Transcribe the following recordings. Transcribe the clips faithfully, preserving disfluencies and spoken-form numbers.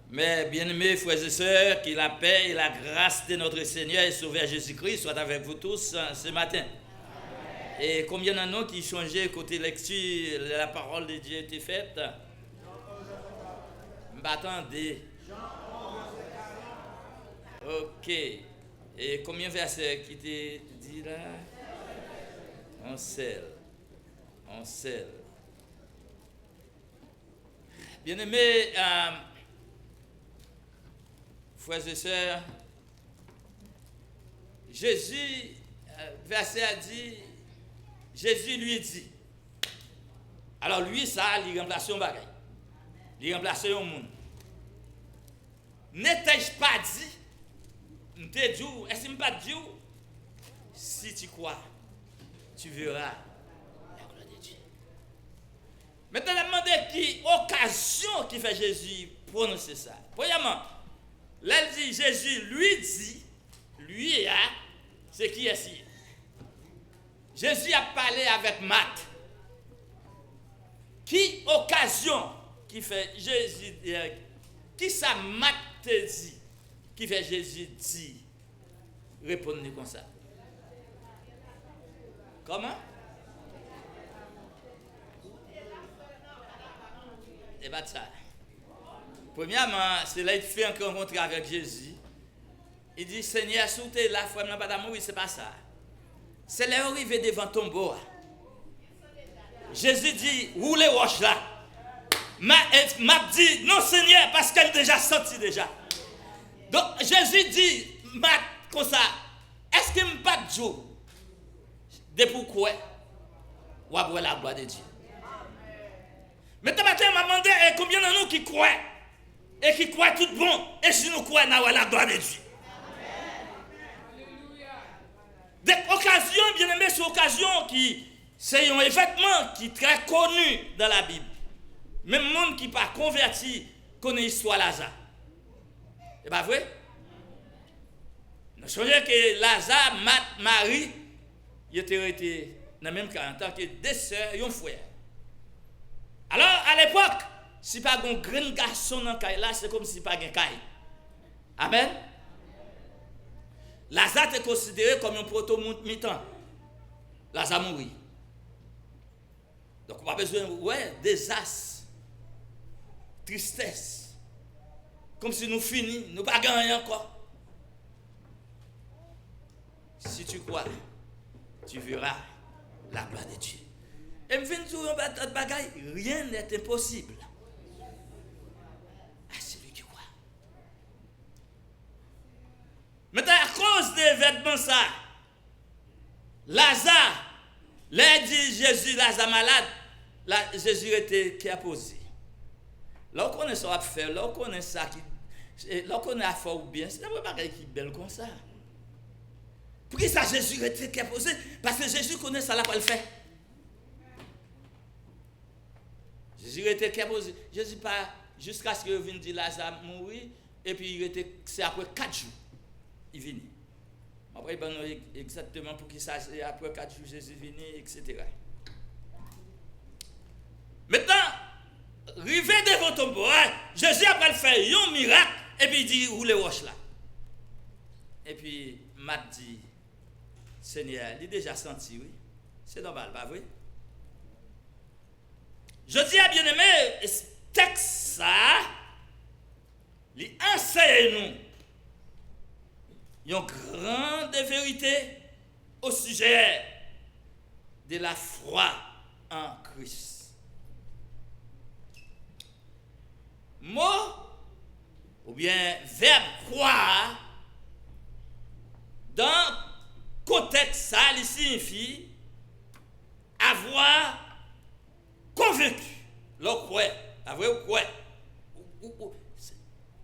Mes bien-aimés frères et sœurs, que la paix et la grâce de notre Seigneur et Sauveur Jésus-Christ soient avec vous tous, euh, ce matin. E konbyen nan nou ki sonje kote lekti la pawòl de Dye te fèt? M pa tande. Ok. E konbyen vèsè ki te di la? On sèl. On sèl. Bien-aimés, euh, frères et sœurs, Jezi, euh, vèsè a di, Jezi lui di. Alò, lui sa, li ranplase yon bagay. Li ranplase yon moun. N'ai-je pas dit, m te di w, èske m pa t di w, si tu crois, tu verras la gloire de Dieu. Mentnan, n ap mande ki okazyon ki fè Jezi pwononse sa. Premyèman, lè l di Jezi lui di, lui a, se kiyès li ye? Jezi ap pale avèk Mat. Ki okazyon ki fè Jezi, eh, ki sa Mat te di ki fè Jezi di, reponn li konsa? Kòman? E pa t sa. Premyèman, se lè l fin rankontre avèk Jezi. Li di, Senyè, si w te la, frè m nan pa ta mouri, se pa sa. Se lè yo rive devan tonbo a. Jezi di, woule wòch la. Ma, e, m ap di, non, Senyè, paske l deja santi deja. Donk, Jezi di Mat konsa, èske m pa t di w, depi w kwè, w ap wè laglwa de Dye? Mentnan maten, m ap mande, e konbyen nan nou ki kwè? E ki kwè tout bon? E si nou kwè, n a wè laglwa de Dye. Donk, okazyon, bien-aimés, se okazyon ki, se yon evènman ki trè koni dan Labib. Menm moun ki pa konvèti konnen istwa Laza. E pa vre? Nou sonje ke Laza, Mat, Mari, yo te rete nan menm kay antanke de sè, yon frè. Alò, alepòk, si pa gen yon grenn gason nan kay la, se kòmsi pa gen kay. Amèn. Laza te konsidere kòm yon poto mitan. Laza mouri. Donk, ou pa bezwen wè dezas, tristès, kòmsi nou fini, nou pa gen anyen ankò. Si tu crois, tu verras la gloire de Dieu. E m vin di w yon ba-, bagay, rien n'est impossible à celui qui croit. Mentnan, akoz de evènman sa, Laza, lè di Jezi, Laza malad, la, Jezi rete kè poze. Lè w konnen sa w ap fè, lè w konnen sa ki, lè w konnen afè w byen, se yon bagay ki bèl konsa. Poukisa Jezi rete kè poze? Paske Jezi konnen sa l ap pral fè. Jezi rete kè poze. Jezi pa, jiskaske yo vin di Laza mouri, epi li rete, se apre kat jou li vini. M ap pral ban nou e-, egzakteman poukisa se apre kat jou Jezi vini, etsetera. Mentnan, rive devan tonbo a, Jezi ap pral fè yon mirak, epi li di, woule wòch la. Epi Mat di, Senyè, li deja santi, wi. Se nòmal, pa vre? Jodi a, byeneme, tèks sa a, li anseye nou yon gran de verite o sijè de la fwa an Kris. Mo oubyen vèb kwà a, dan kontèks sa, li siyifi avoir convaincu. Lè w kwè, pa vre, ou kwè. Ou, ou, ou, se,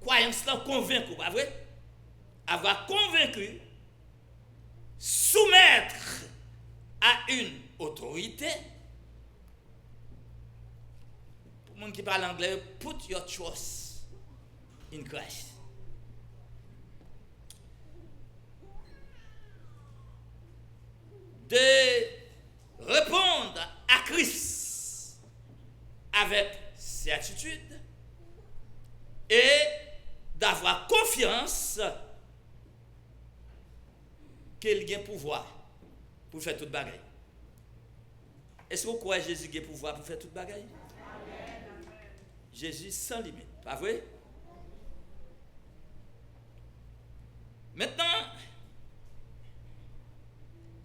kwayans lan konvenk ou, pa vre? Avoir convaincu, soumettre à une autorité. Pou moun ki pale anglè, put your trust in Christ. De répondre à Christ avec certitude et d'avoir confiance ke l gen pouvwa pou l fè tout bagay. Èske w kwè Jezi gen pouvwa pou fè tout bagay? Jezi san limit, pa vre? Mentnan,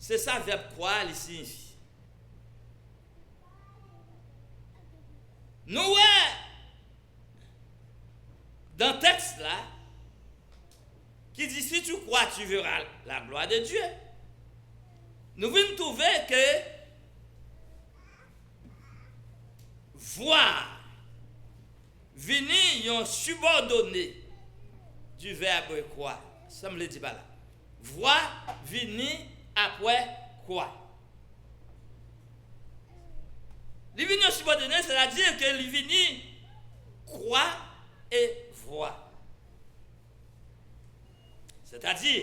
se sa vèb kwè a li siyifi. Nou wè dan tèks la ki di, si tu crois, tu verras la gloire de Dieu, nou vin twouve ke voir vini yon sibòdone du verbe croire. Sa m vle di pa la. Voir vini apre croire. Li vini yon sibòdone, sètadi ke li vini croire et voir. Sètadi,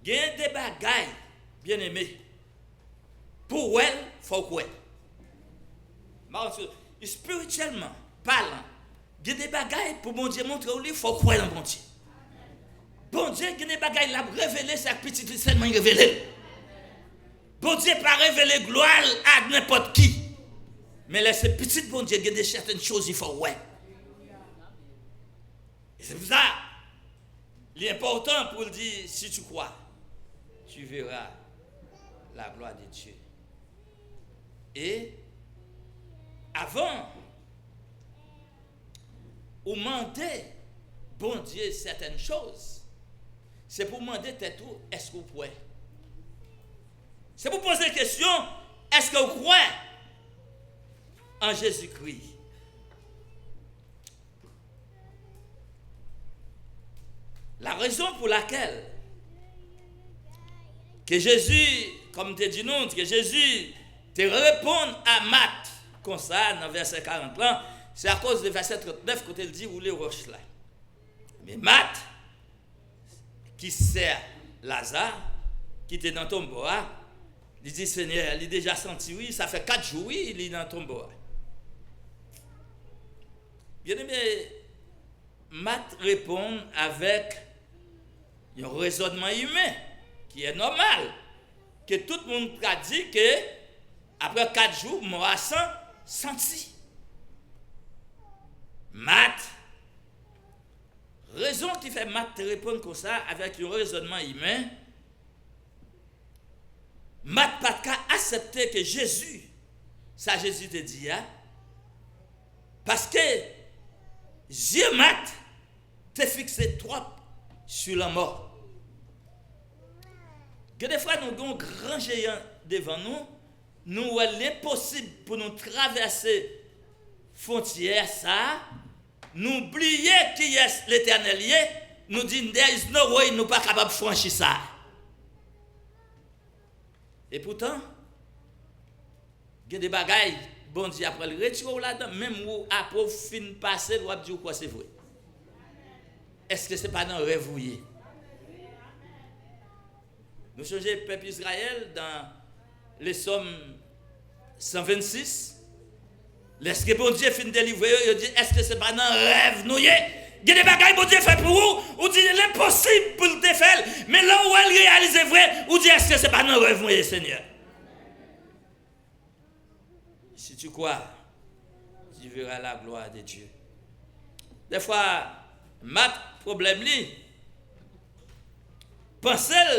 gen de bagay, byeneme, pou w wè l, fò w kwè. M pa konn si, espirityèlman palan, gen de bagay pou Bondye montre w li, fò w kwè nan Bondye. Bondye gen de bagay l ap revele, se ak pitit li sèlman l revele l. Bondye pa revele glwa l a nenpòt ki. Men lè se pitit Bondye, gen de sètèn choz li fò w wè. E se pou sa, li enpòtan pou l di, si tu crois, tu verras la gloire de Dieu. E avan ou mande Bondye sètèn choz, se pou w mande tèt ou, èske w kwè? Se pou w poze kesyon, èske w kwè an Jezikri? La raison pour laquelle que Jésus, kòm m te di nou, ke Jezi te reponn a Mat konsa nan vèsè karant lan, se akoz de vèsè trannèf kote l di woule wòch la. Men Mat, ki sè Laza, ki te nan tonbo a, li di, Senyè, li deja santi, wi, sa fè kat jou, wi, li nan tonbo a. Byeneme, Mat reponn avèk yon rezònman imen ki è nòmal, ke tout moun ka di ke apre kat jou, mò a san, santi. Mat, rezon ki fè Mat te reponn konsa avèk yon rezònman imen, Mat pa t ka aksepte ke Jezi, sa Jezi te di a, paske zye Mat te fikse twòp sou lanmò. Gen de fwa nou gen yon gran jeyan devan nou, nou wè l enposib pou nou travèse fwontyè sa a, nou bliye kiyès Letènèl ye, nou di, there is no way, nou pa kapab franchi sa. Epoutan, gen de bagay Bondye ap pral retire w ladan, menm ou apre w fin pase l, w ap di w kwè se vre. Èske se pa nan rèv ou ye? Nou sonje pèp Izrayèl dan Lesòm san vennsis, lèske Bondye fin delivre yo, yo di, èske se pa nan rèv nou ye? Gen de bagay Bondye fè pou ou, ou di, l enposib pou l te fè l. Men lè w wè l reyalize vre, ou di, èske se pa nan rèv mwen ye, Senyè? Si tu crois, tu verras la gloire de Dieu. Dèfwa, Mat, pwoblèm li, panse l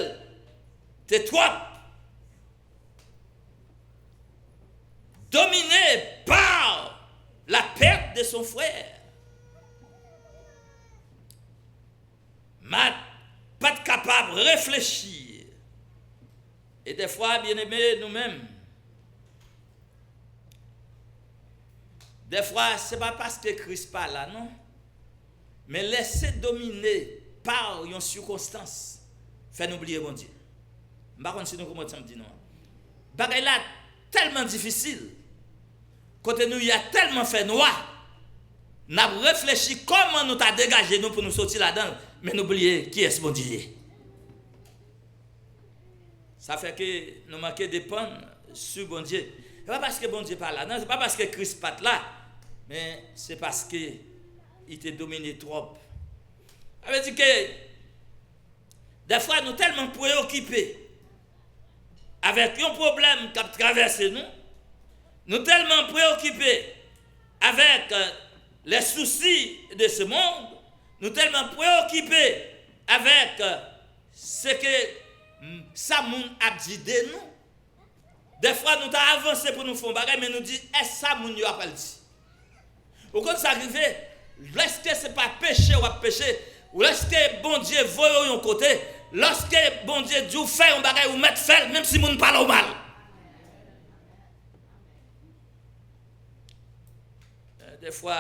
te twòp dominé par la perte de son frère. Mat pa t kapab reflechi. E dèfwa, byeneme, nou menm, dèfwa, se pa paske Kris pa la, non. Men lèse domine pa yon sikonstans fè nou bliye Bondye. M pa konn si nou konprann sa m di nou an. Bagay la tèlman difisil, kote nou ye a tèlman fè nwa, n ap reflechi kòman nou ta degaje nou pou nou soti ladan l, men nou bliye kiyès Bondye ye. Sa fè ke nou manke depann sou Bondye. Se pa paske Bondye pa la, non, se pa paske Kris pa t la, Men se paske li te domine twòp. Sa vle di ke dèfwa nou tèlman preyokipe avèk yon pwoblèm k ap travèse nou, nou tèlman preyokipe avèk, euh, les soucis de ce monde, nou tèlman preyokipe avèk, euh, se ke, mm, sa moun ap di de nou. Dèfwa nou ta avanse pou nou fè yon bagay, men nou di, èske sa moun yo ap pral di? Ou konn sa k rive? Lèske se pa peche w ap peche, lèske Bondye voye w yon kote, lèske Bondye di w fè yon bagay, ou mèt fè l, menm si moun pale w mal. Euh, dèfwa,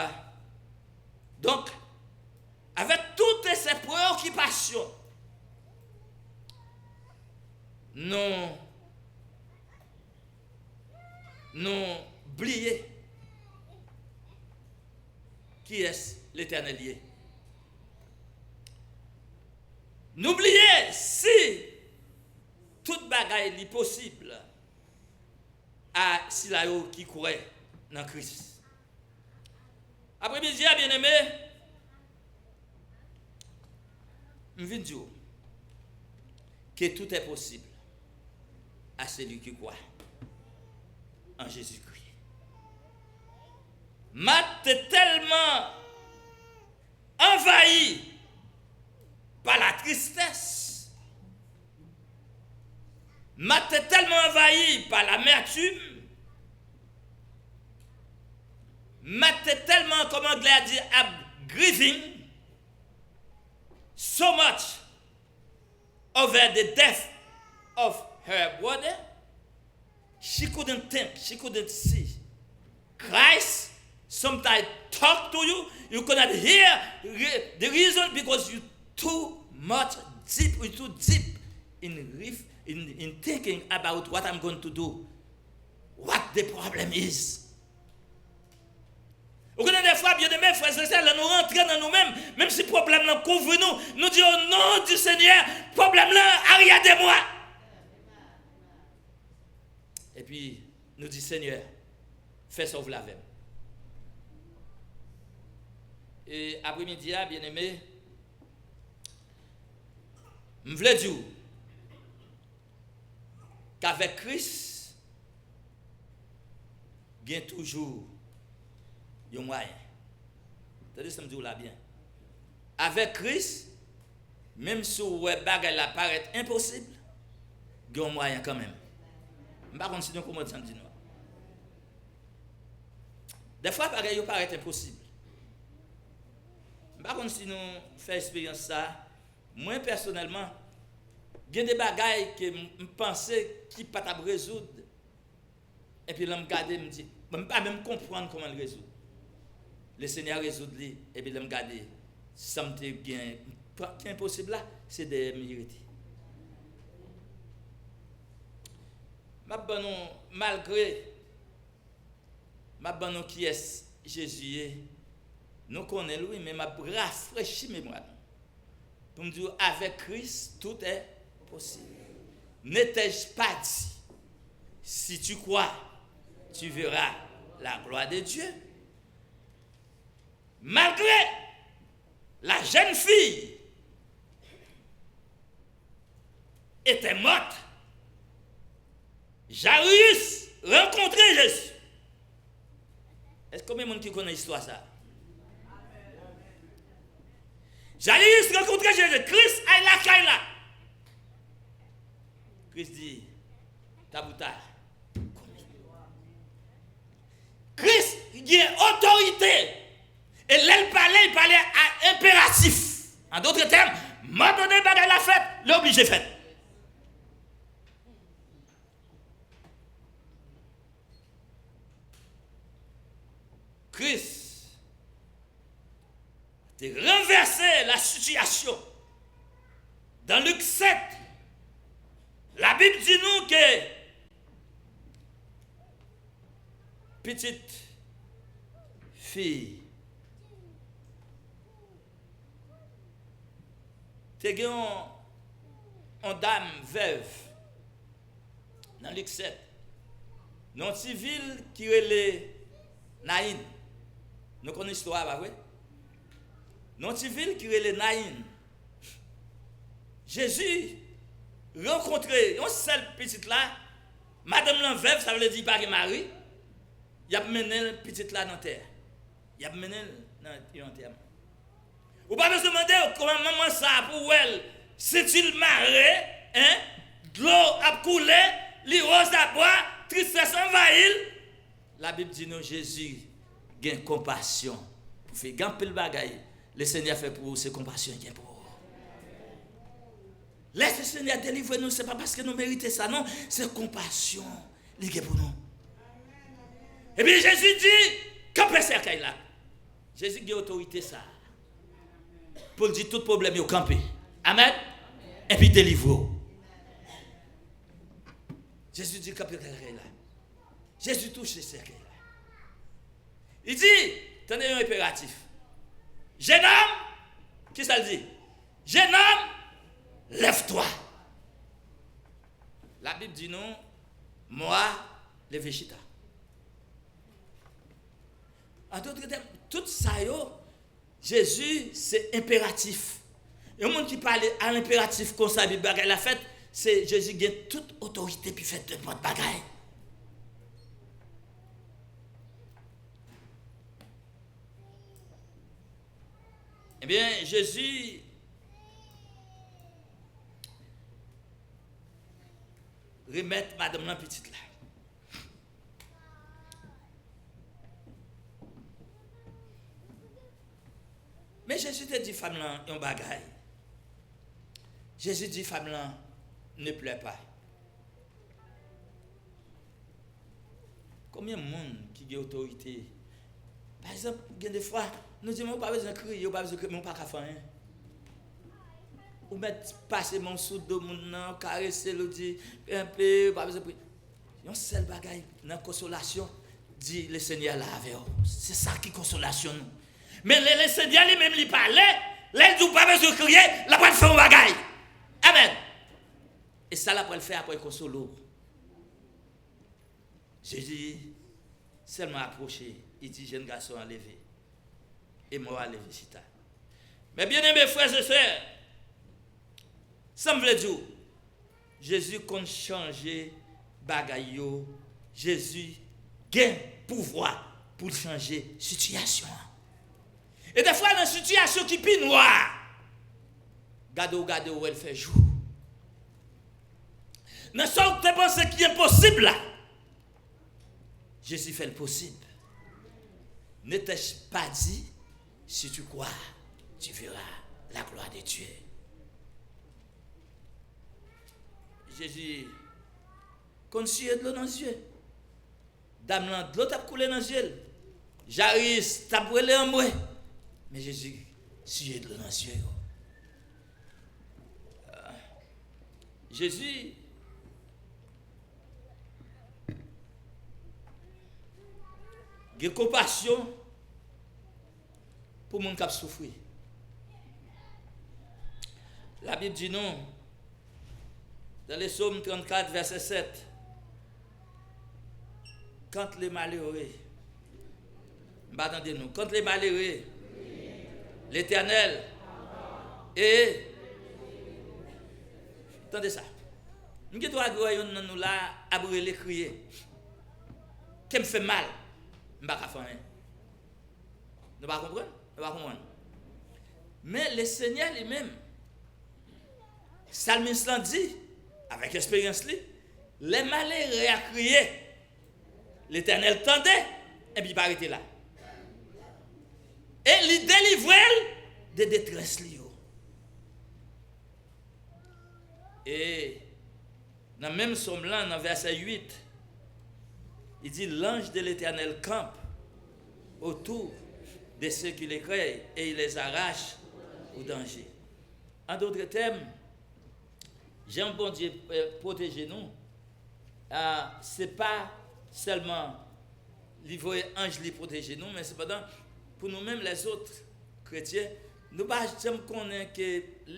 donk, avec toutes ces préoccupations, nou, nou bliye kiyès Letènèl ye. Nou bliye si tout bagay li posib a sila yo ki kwè nan Kris. Apremidi a, byeneme, m vin di w ke tout est possible à celui qui croit en Jésus-Christ. Mat te tèlman anvayi pa la tristès, Mat te tèlman anvayi pa lamètim, Mat te tèlman, kòman anglè a di, ap grieving so much over the death of her brother, she couldn't think, she couldn't see Christ sometimes talk to you, you cannot hear re- the reason because you too much deep, you too deep in, ref- in, in thinking about what I'm going to do, what the problem is. Ou konnen dèfwa, byeneme, frè e sè, lè nou rantre nan nou menm, menm si pwoblèm nan kouvri nou, nou di, "O non di Senyè, pwoblèm lan, aryè de mwa." Epi, nou di, "Senyè, fè sa w vle avè m." E apremidi a, byeneme, m vle di w, k'avèk Kris, gen toujou yon mwayen. Tande sa m di w la byen. Avèk Kris, menm si w wè bagay la parèt enposib, gen yon mwayen kanmenm. M pa konn si nou konprann sa m di nou an. Dèfwa bagay yo parèt enposib. M pa konn si nou fè eksperyans sa. Mwen pèsonèlman, gen de bagay ke m, m panse ki pa t ap rezoud. Epi lè m gade, m di, bon, m pa menm konprann kòman l rezoud. Lesenyè rezoud li, epi lè m gade, sa m te gen ki enposib la, se dèyè m li rete. M ap ban nou, malgre m ap ban nou kiyès Jezi ye. Nou konnen l, wi, men m ap rafrechi memwa nou. Pou m di w, avec Christ, tout est possible. Ne t'ai-je pas dit, si tu crois, tu verras la gloire de Dieu? Malgré la jeune fille était morte, Jairus rencontre Jésus. Èske konbyen moun ki konnen istwa sa? Jairus renkontre Jezi. Kris al lakay la. Kris di, Tabita, komi. Kris gen otorite. E lè l pale, l pale a enperatif. An dòt tèm, m òdone bagay la fèt, l oblije fèt. Kris te ranvèse la sitiyasyon. Dan Lik sèt, Labib di nou ke pitit fi te gen yon, yon dam vèv nan Lik sèt, nan yon ti vil ki rele Nayin. Nou konn istwa a, pa vre? Nan yon ti vil ki rele Nayin, Jezi rankontre yon sèl pitit la, madanm lan vèv, sa vle di li pa gen mari, y ap mennen pitit la nan tè a. Y ap mennen l nan yon antèman. Ou pa bezwen mande yo kòman manman sa a pou wè l, senti l mare, en, dlo ap koule, li wozabwa, tristès anvayi l. Labib di nou Jezi gen konpasyon pou fi. Gen anpil bagay Lesenyè fè pou ou, se konpasyon l gen pou ou. Lè Lesenyè delivre nou, se pa paske nou merite sa, non, se konpasyon li gen pou nou. Epi Jezi di, kanpe sèkèy la. Jezi gen otorite sa a pou l di tout pwoblèm yo kanpe. Amèn. Epi delivre w. Jezi di kanpe sèkèy la. Jezi touche sèkèy la. Li di, tande yon enperatif. Jennòm, kisa l di? Jennòm, lève-toi. Labib di nou, mò a leve chita. An dòt tèm, tout sa yo, Jezi se enperatif. Yon moun ki pale a lenperatif konsa, epi bagay la fèt, se Jezi gen tout otorite pou fè nenpòt bagay. Ebyen, Jezi remèt madanm lan pitit la. Men Jezi te di fanm lan yon bagay. Jezi di fanm lan, ne pleure pas. Konbyen moun ki gen otorite? Pa egzanp, gen de fwa, nou di, men ou pa bezwen kriye, ou pa bezwen kriye, men ou pa ka fè anyen. Ou mèt pase men w sou do moun nan, karese l, ou di, enpe, ou pa bezwen priye. Yon sèl bagay nan konsolasyon, di Lesenyè la avè w. Se sa ki konsolasyon nou. Men lè Lesenyè li menm li pale, lè l di w pa bezwen kriye, l ap pral fè yon bagay. Amèn. E sa l ap pral fè apre l konsole w. Jezi sèlman apwoche, li di jèn gason an leve. E mò a leve chita. Men byeneme frè e sè, sa m vle di w, Jezi konn chanje bagay yo. Jezi gen pouvwa pou l chanje sitiyasyon an. E defwa nan sitiyasyon ki pi nwa, gade w gade w wè l fè jou. Nan sa w te panse ki enposib la, Jezi fè l posib. Ne t'ai-je pas dit, si tu crois, tu verras la gloire de Dieu. Jezi konn siye dlo nan zye. Dam lan, dlo t ap koule nan zye l. Jayis t ap rele anmwe. Men Jezi siye dlo nan zye yo. Jezi gen konpasyon pou moun k ap soufri. Labib di nou, dans le psaume trannkat, vèsè sèt, quand les malheureux, m pa tande nou, quand les malheureux, l'Éternel, e, tande sa, m gen dwa wè yonn nan nou la ap rele kriye, kè m fè mal, m pa ka fè anyen. Nou pa konprann? Nou pa konprann? Men Lesenyè li menm, salmis lan di, avèk esperyans li, lè malere a kriye, Letènèl tande, epi li pa rete la. E li delivre l de detrès li yo. E nan menm sòm lan, nan vèsè uit, li di, l'ange de l'Éternel campe autour de ceux qui le craignent et il les arrache au danger. An dòt tèm, jan Bondye, eh, pwoteje nou, ah, se pa sèlman li voye anj li pwoteje nou, men sepandan, pou nou menm, lèzòt kretyen, nou pa janm konnen ke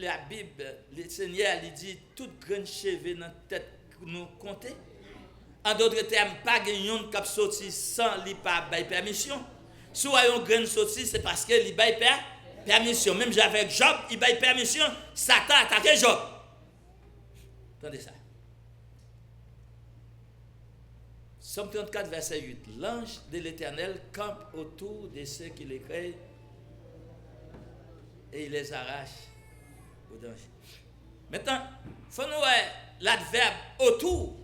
Labib, Lesenyè, li di tout grenn cheve nan tèt nou konte. An dòt tèm, pa gen yonn k ap soti san li pa bay pèmisyon. Si w wè yon grenn soti, se paske li bay pè, pèmisyon. Menm jan avèk Jòb, li bay pèmisyon Satan atake Jòb. Tande sa. Sòm trannkat, vèsè uit. L'ange de l'Éternel campe autour de ceux qui le craignent et il les arrache au danger. Mentnan, fò nou wè ladvèb otou,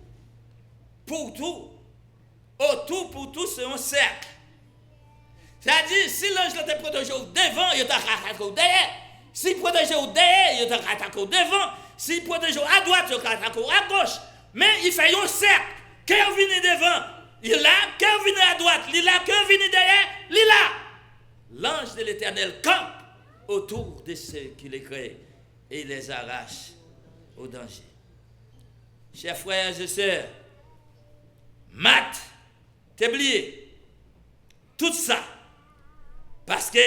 poutou. Otou, poutou, se yon sèk. Sa di, si lanj lan te pwoteje w devan, yo ta ka atake w dèyè. Si l pwoteje w dèyè, yo ta ka atake w devan. Si l pwoteje w adwat, yo ka atake w agoch. Men, li fè yon sèk. Ke yo vini devan, li la. Ke yo vini adwat, li la. Ke yo vini dèyè, li la. L'ange de l'Éternel campe autour de ceux qui le craignent et il les arrache au danger. Chè frè e sè, Mat te bliye tout sa, paske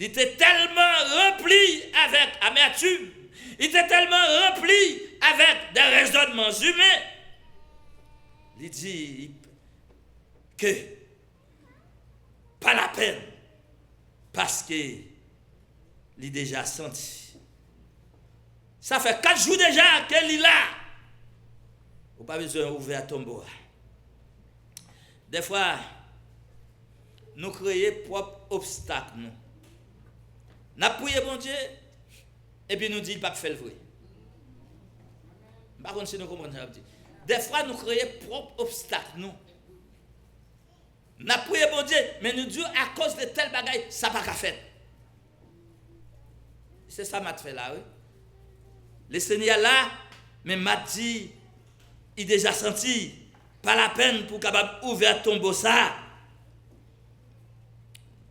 li te tèlman ranpli avèk amètim, li te tèlman ranpli avèk de rezònman imen, li di ke pa lapèn, paske li deja santi. Sa fè kat jou deja ke li la. Ou pa bezwen ouvè tonbo a. Dèfwa, nou kreye pwòp obstak nou. N ap priye Bondye, epi nou di l p ap fè l vre. M pa konn si nou konprann sa m ap di. Dèfwa, nou kreye pwòp obstak nou. N ap priye Bondye, men nou di, akoz de tèl bagay, sa pa ka fèt. Se sa Mat fè la, wi. Lesenyè la, men Mat di, li deja santi, pa lapèn pou w kapab ouvè tonbo sa.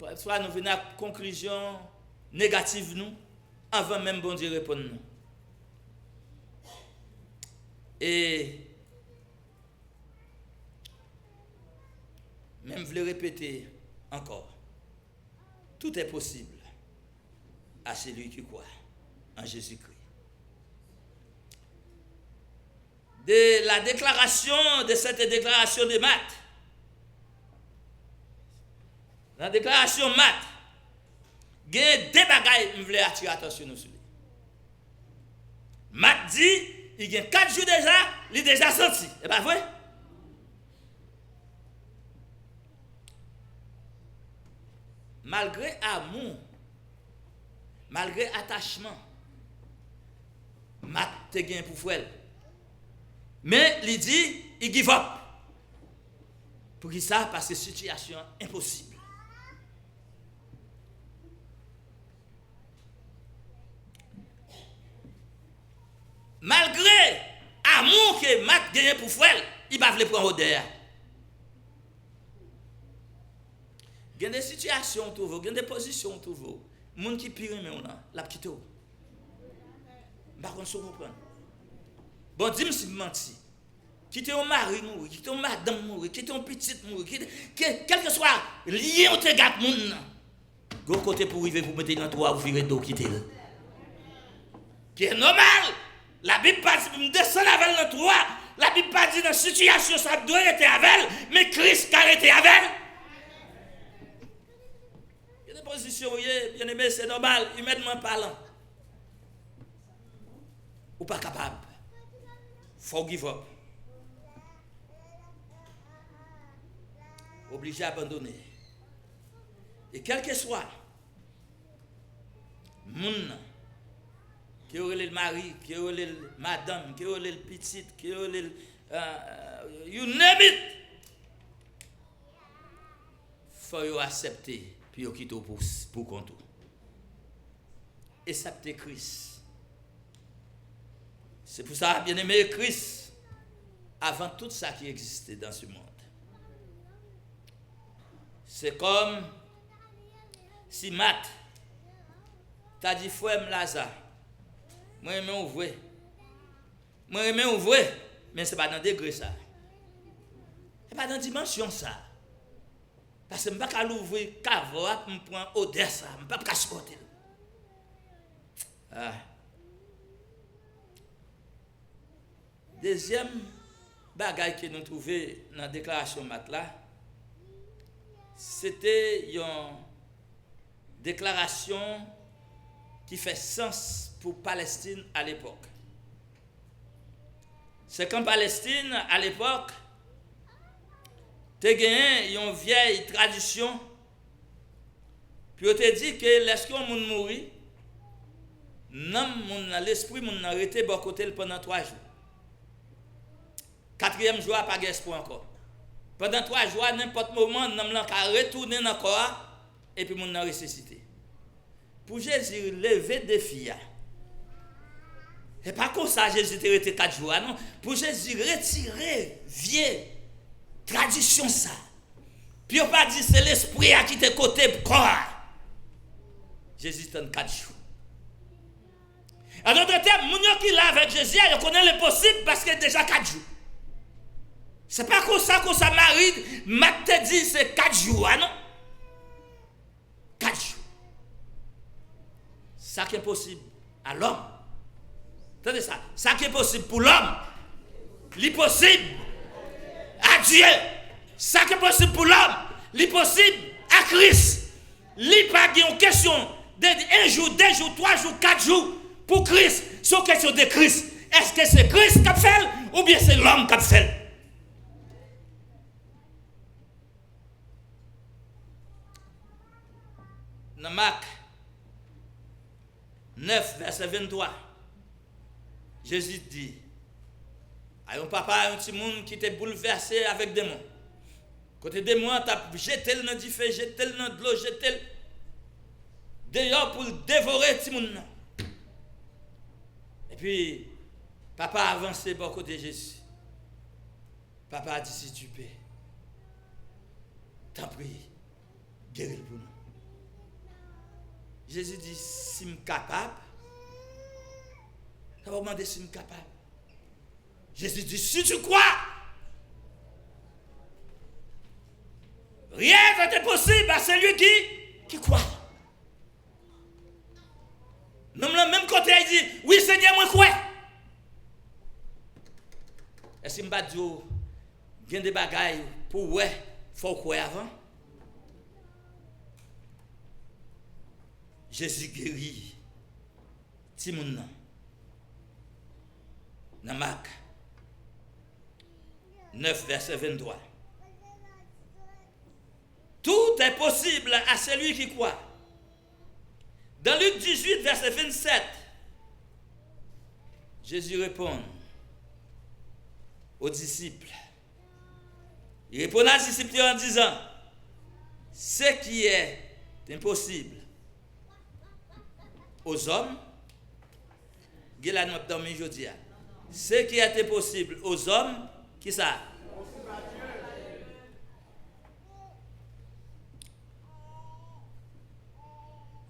Pafwa nou vin ak konklizyon negatif nou, anvan menm Bondye reponn nou. E Men m vle repete ankò, tout est possible à celui qui croit en Jésus-Christ. De la déclaration, de cette déclaration de Mat, nan deklarasyon Mat, gen de bagay m vle atire atansyon nou sou li. Mat di, li gen kat jou deja, li deja santi. E pa vre? Malgre amou, malgre atachman, Mat te gen pou frè l. Men, li di, li give up. Poukisa? Paske sitiyasyon an enposib. Malgre amou ke Mat genyen pou frè l, li pa vle pran odè a. Gen de sitiyasyon w twouve w, gen de pozisyon w twouve w, moun ki pi renmen w lan, l ap kite w. M pa konn si w konprann. Bon, di m si m manti. Kite yon mari mouri, kite yon madanm mouri, kite yon pitit mouri, kite, ke, kèlkeswa lyen w te gen ak moun nan, gen yon kote pou w rive pou w mete l nan twou a, ou vire do w kite l. Ki nòmal, Labib pa di pou m desann avè l nan twou a. Labib pa di nan sitiyasyon sa a m dwe rete avè l, men Kris ka rete avè l. Gen de pozisyon w ye, byeneme, se nòmal, imènman palan. Ou pa kapab. Fò w give up. Oblije abandone. E kèlkeswa moun nan, ke yo rele l mari, ke yo rele l madanm, ke yo rele l pitit, ke yo rele l, euh, you name it, fò yo aksepte pou yo kite w pou, pou kont ou. Aksepte Kris. Se pou sa, byeneme, Kris, avan tout sa ki egziste dans ce monde. Se kòm si Mat ta di, frè m Laza, mwen renmen w vre. Mwen renmen w vre, men se pa nan degre sa. Se pa nan dimansyon sa. Paske m pa ka louvri kavo a pou m pran odè sa. M p ap ka sipòte l. Ah. Dezyèm bagay ke nou twouve nan deklarasyon Mat la, Se te yon deklarasyon ki fè sans pou Palestin alepòk. Se kan Palestin alepòk te genyen yon vyèy tradisyon pou yo te di ke lèske yon moun mouri, nanm moun nan, lespri moun nan rete bò kote l pandan twa jou. Katriyèm jou a, pa gen espwa ankò. Pandan twa jou a, nenpòt moman, nanm lan ka retounen nan kò a, epi moun nan resisite. Pou Jezi leve defi a, se pa konsa Jezi te rete kat jou a, non. Pou Jezi retire vye tradisyon sa, pou yo pa di se lespri a ki te kote kò a. Jezi tann kat jou. An dòt tèm, moun yo ki la avèk Jezi a, yo konnen lenposib paske deja kat jou. Se pa konsa, konsa Mari, Mat te di se kat jou a, non. Kat jou. Sa ki enposib a lòm. Tande sa. Sa ki enposib pou lòm, li posib a Dye. Sa ki enposib pou lòm, li posib a Kris. Li pa gen yon kesyon de en jou, de jou, twa jou, kat jou pou Kris. Se yon kesyon de Kris. Èske se Kris k ap fè l oubyen se lòm k ap fè l? Nan Mak nèf, vèsè venntwa, Jezi di a yon papa a yon timoun ki te boulvèse avèk demon. Kote demon an t ap jete l nan dife, jete l nan dlo, jete l deyò pou l devore timoun nan. Epi, papa a avanse bò kote Jezi. Papa a di, "Si tu peux, tanpri, geri l pou nou." Jezi di, "Si m kapab." Sa w ap mande, "Si m kapab?" Jezi di, "Si tu crois, rien n'est impossible à celui qui, qui croit." Nonm lan menm kote a, li di, "Wi, Senyè, mwen kwè." Èske m pa t di w, gen de bagay pou w wè, fò w kwè avan? Jezi geri timoun nan nan Mak nèf, vèsè venntwa. Tout est possible à celui qui croit. Dans Luc dix-huit, verset vingt-sept, Jésus répond aux disciples. Il répond à disciples en disant, ce qui est impossible aux hommes, gen la nou ap dòmi jodi a. Ce qui est impossible aux hommes, ki sa?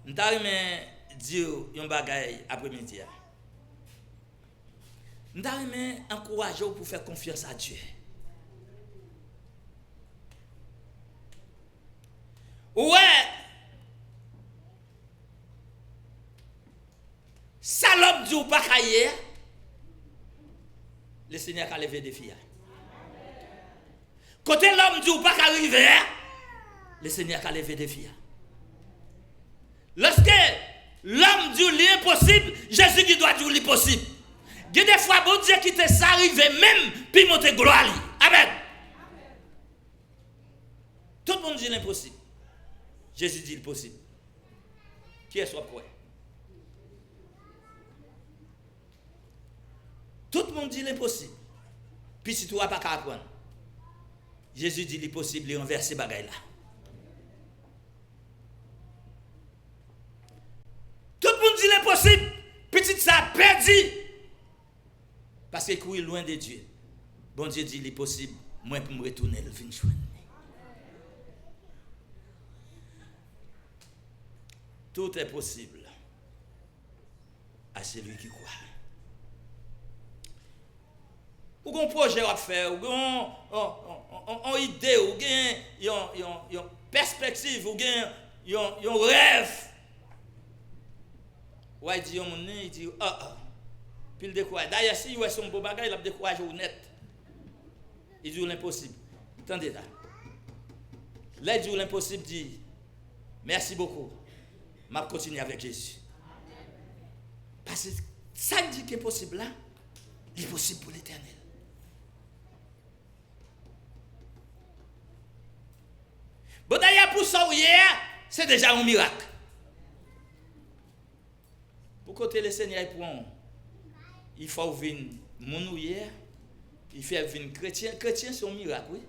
M ta renmen di w yon bagay apremidi a. M ta renmen ankouraje w pou fè konfyans a Dye. Ou wè, sa lòm di w pa ka ye a, Lesenyè ka leve defi a. Kote lòm di w pa ka rive a, Lesenyè ka leve defi a. Lòske lòm di w li enposib, Jezi gen dwa di w li posib. Gen de fwa, Bondye kite sa rive menm pou l montre glwa li. Amèn. Tout moun di l enposib. Jezi di l posib. Kiyès w ap kwè? Tout moun di l enposib. Pitit ou a pa ka aprann. Jezi di li posib, li ranvèse bagay la. Tout moun di l enposib. Pitit sa a pèdi. Paske l kouri lwen de Dye. Bondye di li posib, mwen pou m retounen l vin jwenn li. Tout est possible à celui qui croit. Ou gen yon pwojè w ap fè, ou gen yon, yon, yon, yon, yon ide, ou gen yon, yon, yon pèspektiv, ou gen yon, yon rèv. W a di yon moun li, li di, ah, ah. Pi l dekouraje. Dayè, si l wè se yon bon bagay, l ap dekouraje w nèt. Li di w l enposib. Tande la. Lè l di w l enposib, di, mèsi bokou. M ap kontinye avèk Jezi. Paske sa k di k enposib la, li posib pou Letènèl. Bon, dayè, pou sa w ye a, se deja yon mirak. Pou kote Lesenyè pran w, li fè w vin moun ou ye a, li fè w vin kretyen. Kretyen se yon mirak, wi.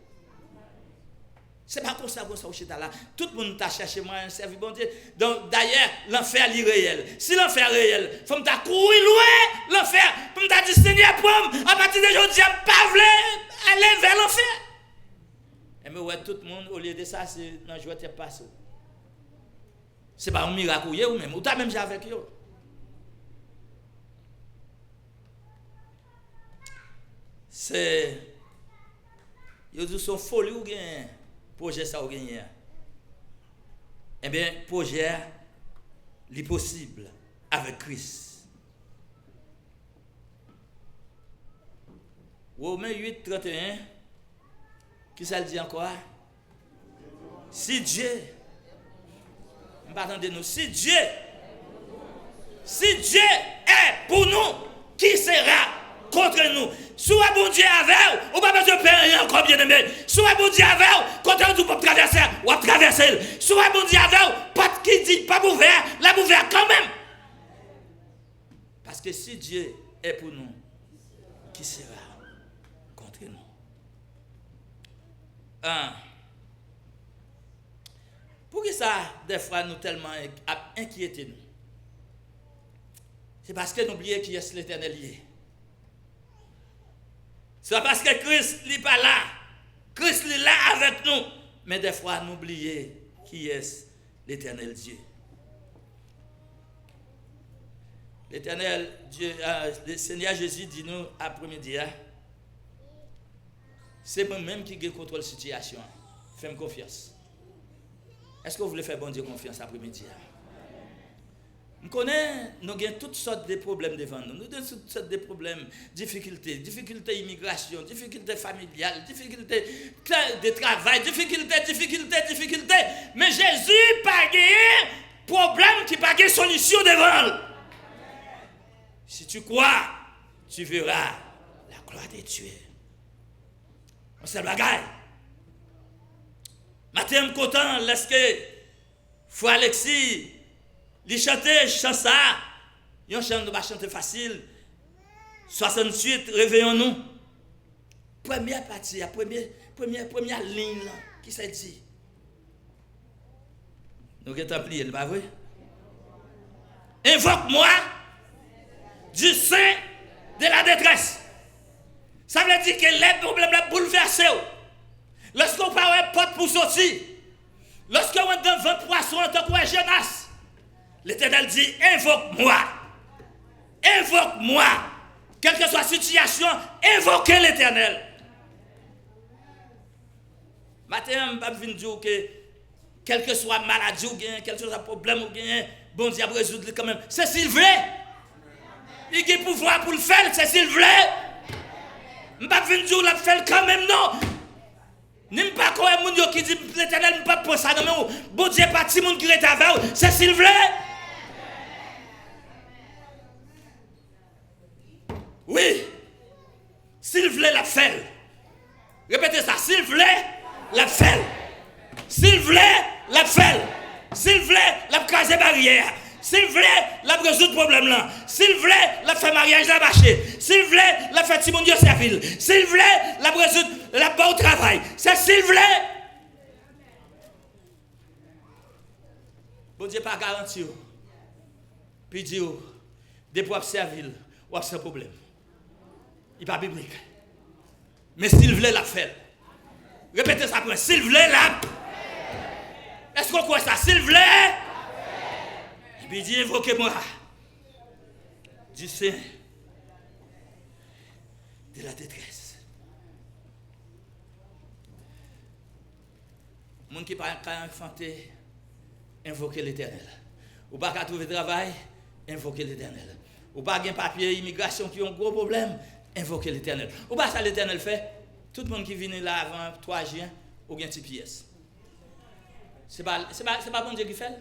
Se pa konsa, konsa w chita la. Tout moun ta chèche mwayen sèvi Bondye. Donk, dayè, lanfè li reyèl. Si lanfè reyèl, fò m ta kouri lwen lanfè pou m ta di, Senyè, pran m, apati de jodi a, m pa vle ale vè lanfè. Enben, w wè, tout moun, olye de sa, se nan jwèt y ap pase w. Se pa yon mirak ou ye ou menm. Ou ta menm jan avèk yo. Se, yo di w se yon foli ou genyen, pwojè sa ou genyen an. Enben, pwojè a, li posib avèk Kris. Women uit, trannteyen, kisa l di ankò a? Si Dye, m pa tande nou. Si Dye, si Dye est pour nous, qui sera contre nous? Si w wè Bondye avè w, ou pa bezwen pè anyen ankò, byeneme. Si w wè Bondye avè w, kote w di w p ap travèse a, w ap travèse l. Si w wè Bondye avè w, pòt ki di p ap ouvè a, l ap ouvè kanmenm. Paske si Dye est pour nous, qui sera contre nous? Ah. Poukisa dèfwa nou tèlman en- ap enkyete nou? Se paske nou bliye kiyès Letènèl ye. Se pa paske Kris li pa la. Kris li la avèk nou. Men dèfwa nou bliye kiyès Letènèl Dye. Letènèl Dye, ah, le Senyè Jezi di nou apremidi a, se mwen menm ki gen kontwòl sitiyasyon an. Fè m konfyans. Èske w vle fè Bondye konfyans apremidi a? M konnen nou gen tout sòt de pwoblèm devan nou. Nou gen tout sòt de pwoblèm, difikilte, difikilte imigrasyon, difikilte familyal, difikilte tra- de travay, difikilte, difikilte, difikilte. Men Jezi pa genyen pwoblèm ki pa gen solisyon devan l. Si tu crois, tu verras la gloire de Dieu. Yon sèl bagay. Maten an, m kontan lèske Frè Alexis, li chante chan sa a. Yon chan nou pa chante fasil. Swasanntuit, Réveillons-nous. Premyè pati a, premye, premye, premyè liy lan, kisa l di? Nou gentan bliye l, pa vre? Invoque-moi du sein de la détresse. Sa vle di ke lè pwoblèm la boulvèse w, lòske w pa wè pòt pou soti, lòske w anndan vant pwason an tankou wè Jonas, Letènèl di, invoque-moi. Invoque-moi. Kèlkeswa sitiyasyon, envoke Letènèl. Maten an, m p ap vin di w ke kèlkeswa maladi w genyen, kèlkeswa pwoblèm ou genyen, Bondye ap rezoud li kanmenm. Se si l vle. Li gen pouvwa pou l fè l, se si l vle. M p ap vin di w l ap fè l kanmenm, non. Ni m pa kwè moun yo ki di, Letènèl, m p ap pran sa nan men w. Bondye pa timoun ki rete avè w, se si l vle. Wi. Si l vle, l ap fè l. Repete sa, si l vle, l ap fè l. Si l vle, l ap fè l. Si l vle, l ap kraze baryè a. Si l vle, l ap rezoud pwoblèm lan. Si l vle, l ap fè maryaj la mache. Si l vle, l ap fè timoun yo sèvi l. Si l vle, l ap rezoud, l ap ba w travay. Se si l vle. Bondye pa garanti w. Pi di w, depi w ap sèvi l, w ap san pwoblèm. Li pa biblik. Men si l vle, l ap fè l. Repete sa pou mwen. Si l vle, l ap. Èske w kwè sa? Si l vle. Epi di, invoquez-moi du sein de la détresse. Moun ki pa ka anfante, envoke Letènèl. Ou pa ka twouve travay, envoke Letènèl. Ou pa gen papye imigrasyon ki yon gwo pwoblèm, envoke Letènèl. Ou pa sa Letènèl fè? Tout moun ki vini la avan twa jen, ou gen T P S. Se pa, se pa, se pa Bondye ki fè l?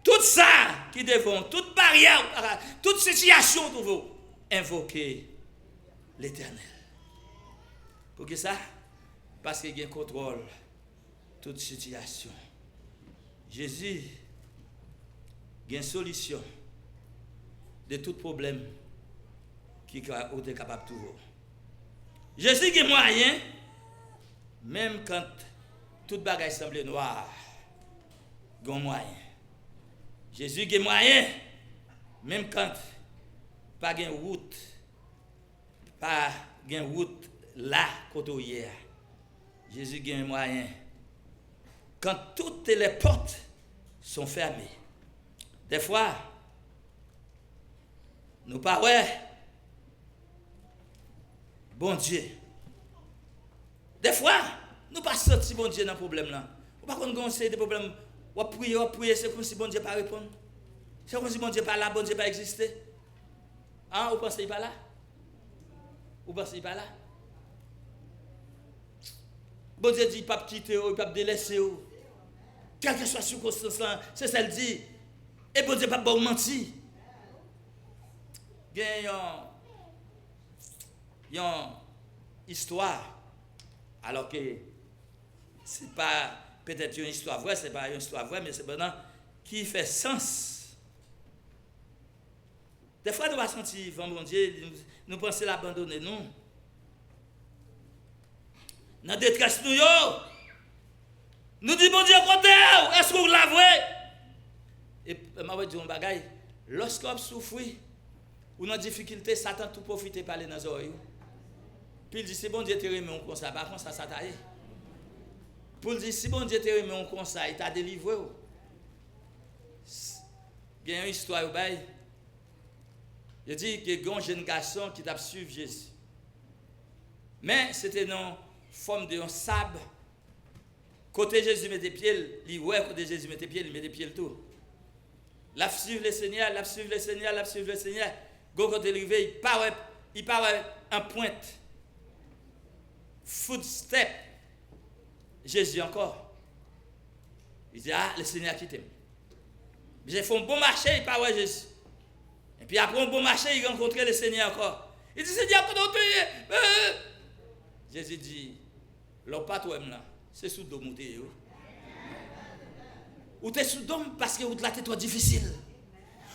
Tout sa ki devan w, tout baryè, tout sitiyasyon w twouve w, envoke Letènèl. Poukisa? Paske gen kontwòl tout sitiyasyon. Jezi gen solisyon de tout pwoblèm ki ka, ou te kapab twouve w. Jezi gen mwayen, menm kan tout bagay sanble nwa, gen mwayen. Jezi gen mwayen, menm kan pa gen wout, pa gen wout la kote w ye a. Jezi gen mwayen. Quand toutes les portes sont fermées. Dèfwa, nou pa wè Bondye. Dèfwa, nou pa santi Bondye nan pwoblèm lan. Ou pa konn gen yon seri de pwoblèm, w ap priye, w ap priye, se kòmsi Bondye pa reponn. Se kòmsi Bondye pa la, Bondye pa egziste. An, ou panse li pa la? Ou panse li pa la? Bondye di li p ap kite w, li p ap delese w. Kèlkeswa sikonstans lan, se sa l di. E Bondye p ap ba w manti. Gen yon, yon istwa, alò ke se pa petèt yon istwa vrè, se pa yon istwa vrè, men sepandan ki fè sans. Dèfwa nou pa santi van Bondye, nou, nou panse l abandone nou. Nan detrès nou yo, nou di, "Bondye, kote w? Èske w la vre?" E m ap di w yon bagay, lòske w ap soufri, ou nan difikilte, Satan tou pwofite pale nan zòrèy ou. Pou l di, "Si Bondye te renmen w konsa, pa konsa sa ta ye." Pou l di, "Si Bondye te renmen w konsa, li ta delivre w." S-, gen yon istwa yo bay. Yo di ke gen yon jenn gason ki t ap swiv Jezi. Men, se te nan fòm de yon sab. Kote Jezi mete pye l, li wè kote Jezi mete pye l, li mete pye l tou. L ap swiv Lesenyè, l ap swiv Lesenyè, l ap swiv Lesenyè. Gon kote l rive, li pa wè, li pa wè anpwent footstep Jezi ankò. Li di, "A, Lesenyè kite m." Misye fè yon bon mache, li pa wè Jezi. Epi apre yon bon mache, li rankontre Lesenyè ankò. Li di, "Senyè, kote w te ye?" Jezi di, "Lè w pa t wè m lan, se sou do m ou te ye, wi." Ou te sou do m paske wout la te twò difisil.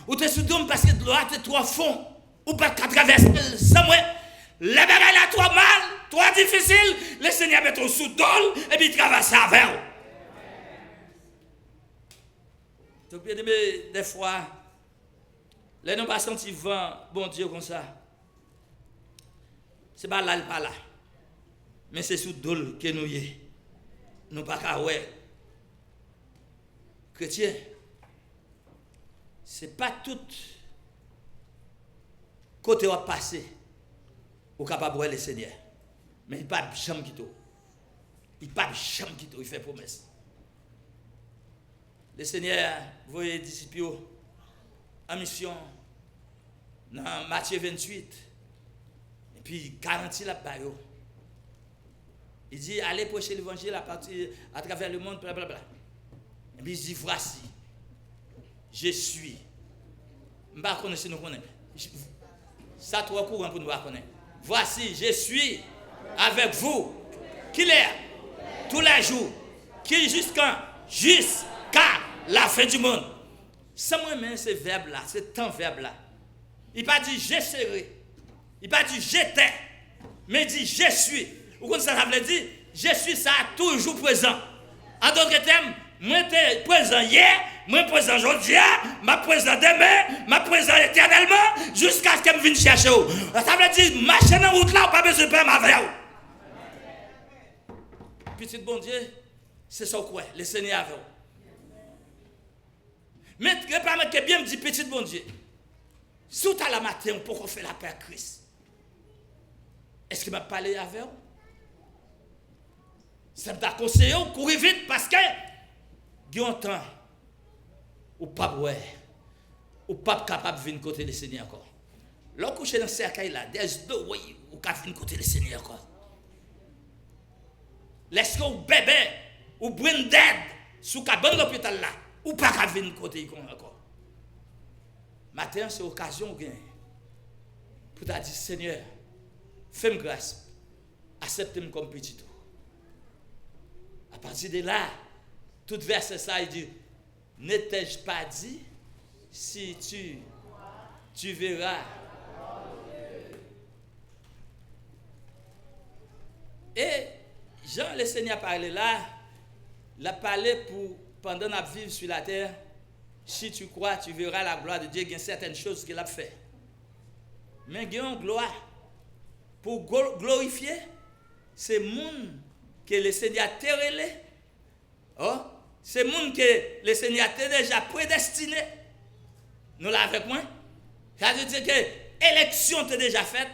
Ou te sou do m paske dlo a te twò fon. Ou pa t ka travèse l san mwen. Lè bagay la twò mal, twò difisil, Lesenyè mete w sou do l epi l travèse avè w. Donk, byeneme, dèfwa, lè nou pa santi van Bondye konsa, se pa la l pa la, men se sou do l ke nou ye. Nou pa ka wè. Kretyen, se pa tout kote w ap pase ou kapab wè Lesenyè. Men li p ap janm kite w. Li p ap janm kite w, li fè pwomès. Lesenyè voye disip yo an misyon nan Matye venntuit. Epi garanti l ap ba yo. Li di, "Allez prêcher l'évangile à partir, à travers le monde, blablabla." Epi li di, "Voici, je suis." M pa konnen si nou konnen. Sa twò kouran pou nou pa konnen. "Voici, je suis avec vous." Kilè? Tous les jours. Ki jiskan? Jusqu'à la fin du monde. Sa m renmen, se vèb la, se tan vèb la. Li pa di, "Je serai." Li pa di, "J'étais." Men li di, "Je suis." Ou konn sa sa vle di? "Je suis" sa a toujou prezan. An dòt tèm, mwen te prezan yè, mwen prezan jodi a, m ap prezan demen, m ap prezan etènèlman, jiskaske m vin chèche w. Sa vle di, mache nan wout la, ou pa bezwen pè, m avè w. Pitit Bondye, se sa w kwè, Lesenyè avè w. Men, repa ke byen m di, pitit Bondye, si w ta la maten, ou poko fè lapè ak Kris, èske m ap pale avè w? Sa m ta konseye w, kouri vit, paske gen yon tan, ou p ap wè, ou p ap kapab vin kote Lesenyè ankò. Lè w kouche nan sèkèy la, there's no way ou ka vin kote Lesenyè ankò. Lèske w bèbè, ou brain dead sou kabann lopital la, ou pa ka vin kote l ankò. Maten an, se okazyon w genyen pou ta di, Senyè, fè m gras, aksepte m kòm pitit ou. Apati de la, tout vèsè sa, li di, Ne t'ai-je pas dit, si tu, tu verras. E jan Lesenyè pale la, l ap pale pou pandan n ap viv sou latè, si tu crois, tu verras la gloire de Dieu, gen sètèn choz ke l ap fè. Men gen yon glwa pou glo- glorifye, se moun ke Lesenyè te rele, Oh, se moun ke Lesenyè te deja predestine. Nou la avèk mwen? Sa vle di ke eleksyon te deja fèt.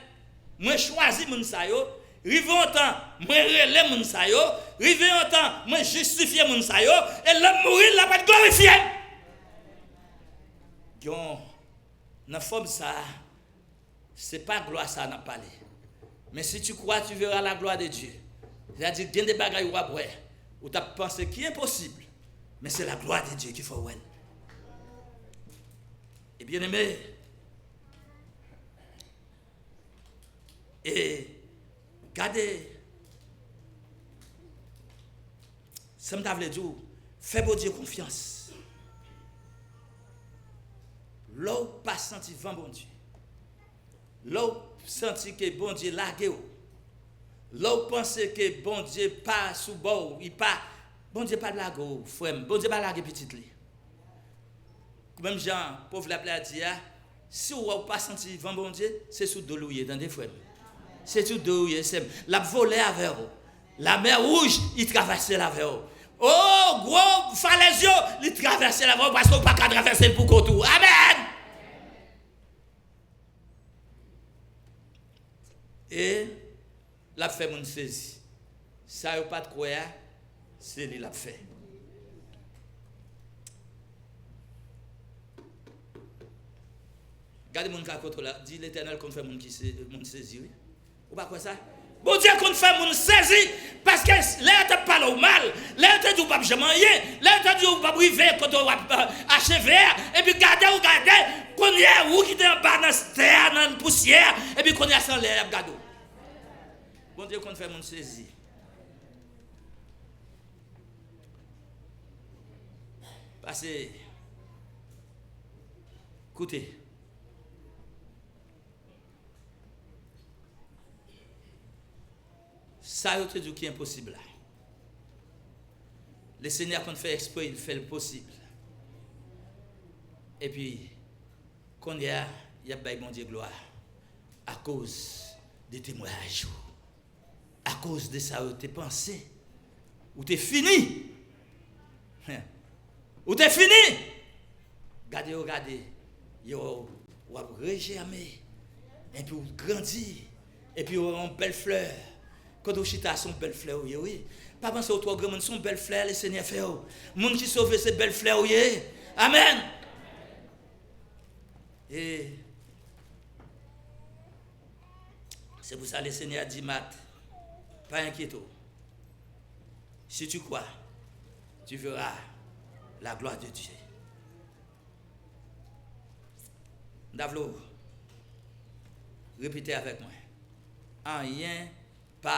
Mwen chwazi moun sa yo. Rive yon tan, mwen rele moun sa yo. Rive yon tan, mwen jistifye moun sa yo. E lè m mouri, l ap glorifye m. Yon, nan fòm sa a, Se pa glwa sa a n ap pale. Men si tu crois, tu verras la gloire de Dieu. Sètadi, gen de bagay w ap wè, ou t ap panse ki enposib, men se la gloire de Dieu ki fè w wè l. E byeneme, e gade, sa m ta vle di w, fè Bondye konfyans. Lè w pa santi van Bondye, lè w santi ke Bondye lage w, lè w panse ke Bondye pa sou bò w, li pa, Bondye pa lage w, frè m, Bondye pa lage pitit li. Menm jan pwovèb la di a, si w wè w pa santi van Bondye, se sou do l ou ye, tande, frè m. Se sou do l ou ye, sè m. L ap vole avè w. Lamè Wouj, li travèse l avè w. O, gwo falèz yo, li travèse l avè w, paske w pa ka travèse l pou kont ou. Amèn! E l ap fè moun sezi. Sa yo pa t kwè a, se li l ap fè. Gade moun k akote w la, di, Letènèl konn fè moun ki se, moun sezi, wi. Ou pa kwè sa? Bondye konn fè moun sezi, paske lè yo t ap pale w mal, lè yo te di w p ap janm anyen, lè yo te di w p ap rive kote w ap, euh, acheve a, epi gade w gade, kounye a ou ki te anba nan tè a, nan pousyè a, epi kounye a se anlè y ap gade w. Bondye konn fè moun sezi. Pase, koute. Sa yo te di w ki enposib la, Lesenyè konn fè eksprè, li fè l posib. Epi, kounye a, y ap bay Bondye glwa akoz de temwayaj ou, akoz de sa yo te panse. Ou te fini! Ou te fini! Gade yo, gade yo, w ap rejèmen, epi w grandi, epi w yon bèl flè. Kote w chita, se yon bèl flè ou ye, wi. Pa panse w twò granmoun, se yon bèl flè Lesenyè fè w. Moun ki sove, se bèl flè ou ye. Amèn! E se pou sa Lesenyè di Mat, pa enkyete w. Si tu crois, tu verras la gloire de Dieu. M ta vle w repete avèk mwen. Anyen pa,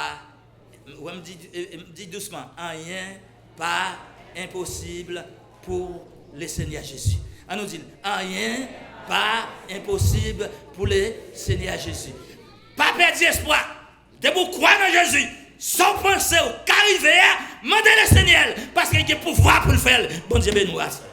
wè m di, e, e, m di dousman, anyen pa enposib pou Lesenyè Jezi. Ann nou di l, anyen pa enposib pou Lesenyè Jezi. Pa pèdi espwa. Depi w kwè nan Jezi, sa w panse w ka rive a, mande Lesenyè l, paske l gen pouvwa pou l fè l. Bondye beni w, asè.